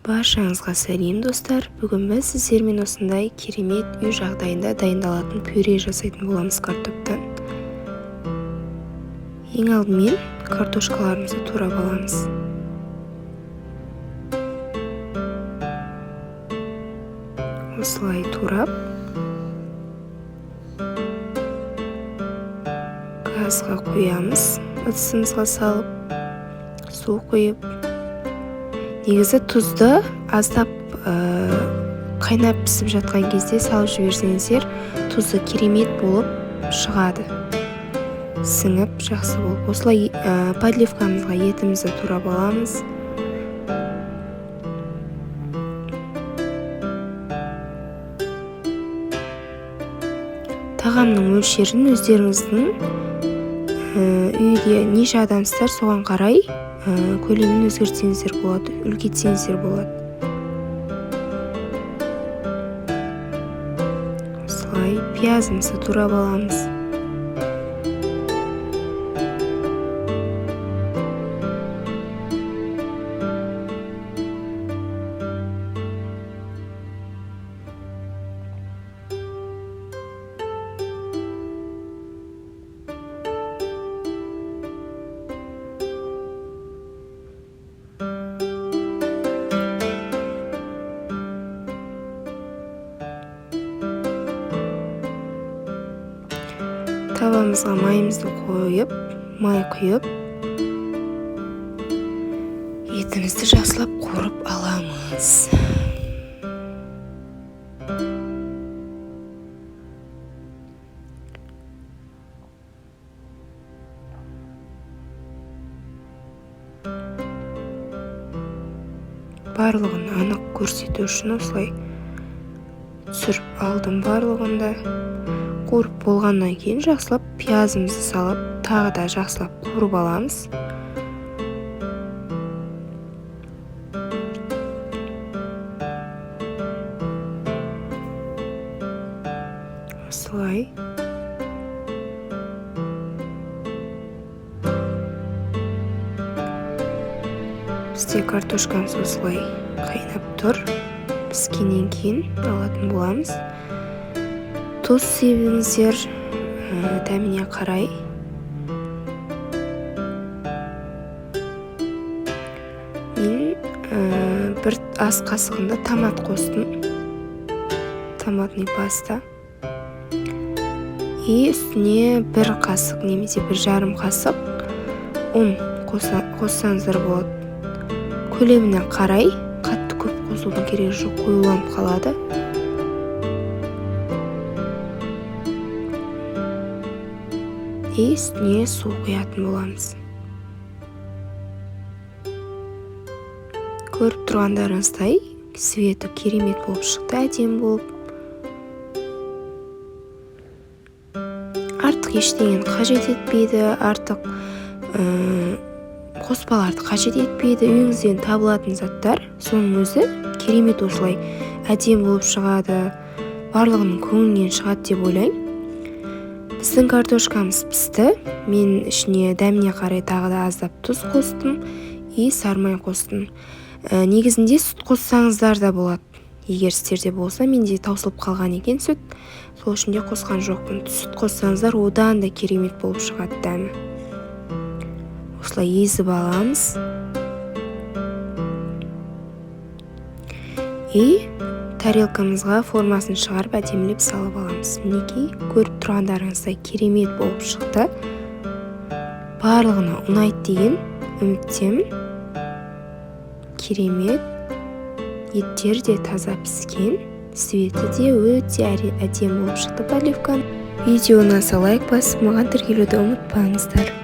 Баршаңызға сәлем, достар! Бүгін біз сіздермен осындай керемет үй жағдайында дайындалатын пюре жасайтын боламыз картоптан. Ең алдымен картошкаларымызды турап аламыз. Осылай турап, газға қоямыз, ыдысымызға салып, су құйып. Негізі тұзды аздап қайнап пісіп жатқан кезде салып жіберсеңіздер, тұзы керемет болып шығады, сіңіп жақсы болып. Осылай подливкамызға етімізді турап аламыз. Тағамның мөлшерін өздеріңіздің үйде неше адамсыздар, соған қарай көлемін өзгертсеңіздер болады, үлкейтсеңіздер болады. Осылай пиязымызды турап аламыз. Табамызға майымызды қойып, май құйып, етімізді жақсылап қуырып аламыз. Барлығын анық көрсету үшін осылай түсіріп алдым барлығын да. Қуырып болғаннан кейін жақсылап пиязымызды салып, тағы да жақсылап қуырып аламыз. Осылай. Бізде картошкамыз осылай қайнап тұр. Піскеннен кейін алатын боламыз. Тұз себіңіздер, дәміне қарай. Мен бір ас қасығында томат қостым. Томатный паста. И үстіне бір қасық немесе бір жарым қасық ұн қоссаңыздар болады. Көлеміне қарай қатты көп қосудың керегі жоқ, қоюланып қалады. И үстіне су құятын боламыз. Көріп тұрғандарыңыздай, цветі керемет болып шықты, әдемі болып. Артық ештеңені қажет етпейді, артық қоспаларды қажет етпейді. Үйіңізден табылатын заттар, соның өзі керемет осылай әдемі болып шығады. Барлығының көңілінен шығады деп ойлаймын. Біздің картошкамыз пісті. Мен ішіне дәміне қарай тағы да аздап тұз қостым и сармай қостым. Негізінде сүт қоссаңыздар да болады. Егер сіздерде болса, менде таусылып қалған екен сүт, сол үшін де қосқан жоқпын. Сүт қоссаңыздар одан да керемет болып шығады дәмі. Осылай езіп аламыз. И тарелкамызға формасын шығарып әдемілеп салып аламыз. Мінекей, көріп тұрғандарыңыздай керемет болып шықты. Барлығына ұнайды деген үміттемін. Керемет. Еттер де таза піскен, цветі де өте әдемі болып шықты подливканың. Видео ұнаса лайк басып, маған тіркелуді ұмытпаңыздар.